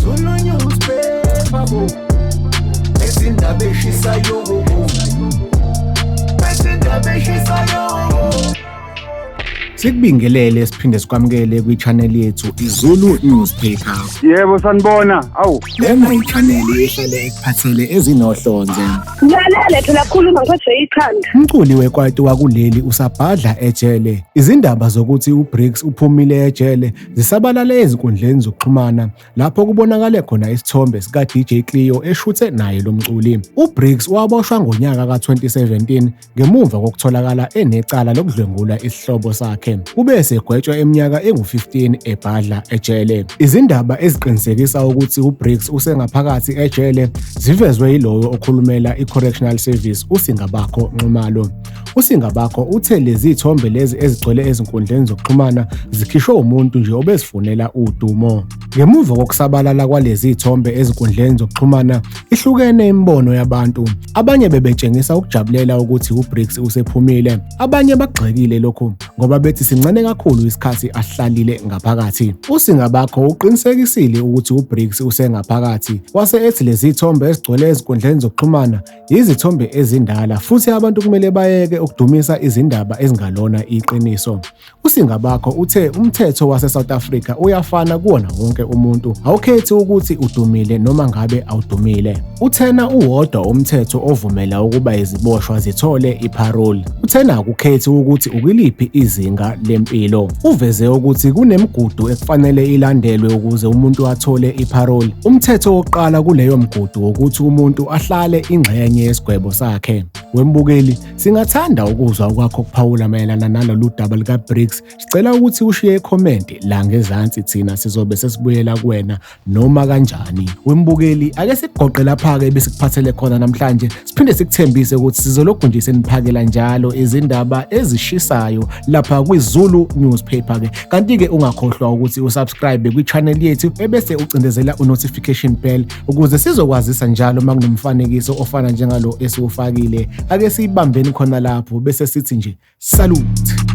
Zulu newspaper bo. Ezindaba eshisayo bo. Ezindaba eshisayo. Sikubingelele siphinde sikwamukele kwi-channel yethu iZulu Newspaper. Yebo sanibona. Awu. Lena i-channel ehlale ekuphathele ezinohlonze. Ngilalele phela khuluma ngiphethwe ikhanda. Umculi wekwaito wakuleli usabhadla ejele. Izindaba zokuthi uBriggs uphumile ejele zisabalale ezinkundleni zokuxhumana lapho kubonakale khona isithombe sika-DJ Cleo eshuthe naye lo mculi. UBriggs waboshwa ngonyaka ka-2017 ngemuva kokutholakala enecala lokudlwengula isihlobo sakhe. Ube esegwetshwa iminyaka engu-15 ebhadla ejele. Izindaba eziqinisekisa ukuthi uBriggs usengaphakathi ejele zivezwe yiloyo okhulumela i-Correctional Service uSingabakho Nxumalo. USingabakho uthe lezi zithombe lezi ezigcwele ezinkundleni zokuxhumana zikhishwe umuntu nje obezifunela udumo. Ngemuva kokusabalala kwalezi zithombe ezinkundleni zokuxhumana, ihlukene imibono yabantu. Abanye bebetshengisa ukujabulela ukuthi uBriggs usephumile. Abanye bagxekile lokhu ngoba bethi sincane kakhulu isikhathi ahlalile ngaphakathi. USingabakho uqinisekisile ukuthi uBriggs usengaphakathi, wase ethi lezi zithombe ezigcwele ezinkundleni zokuxhumana yizithombe ezindala futhi abantu kumele bayeke ukudumisa izindaba ezingalona iqiniso. USingabakho uthe umthetho wase-South Africa uyafana kuwona wonke umuntu, awukhethi ukuthi udumile noma ngabe awudumile. Uthena uwodwa umthetho ovumela ukuba iziboshwa zithole i-parole. Uthena akukhethi ukuthi ukuliphi izinga lempilo. Uveze ukuthi kunemigudu ekufanele ilandelwe ukuze umuntu athole i-parole. Umthetho wokuqala kuleyo mgudu ukuthi umuntu ahlale ingxenye yesigwebo sakhe. Wembukeli, singathanda ukuzwa okwakho ukuphawula mayelana nalolu daba likaBriggs. Sicela ukuthi ushiye ikhomenti la ngezansi, thina sizobe sesibuyela kuwena noma kanjani. Wembukeli, ake sikugoqe lapha-ke besikuphathele khona namhlanje, siphinde sikuthembise ukuthi sizolokhu nje seniphakela njalo izindaba ezishisayo lapha kwiZulu Newspaper-ke. Kanti-ke ungakhohlwa ukuthi usubscribe kwi-channel yethu ebese ucindezela u-notification bell ukuze sizokwazisa njalo uma kunomfanekiso ofana njengalo esiwufakile. Ake siyibambeni khona lapho bese sithi nje salute.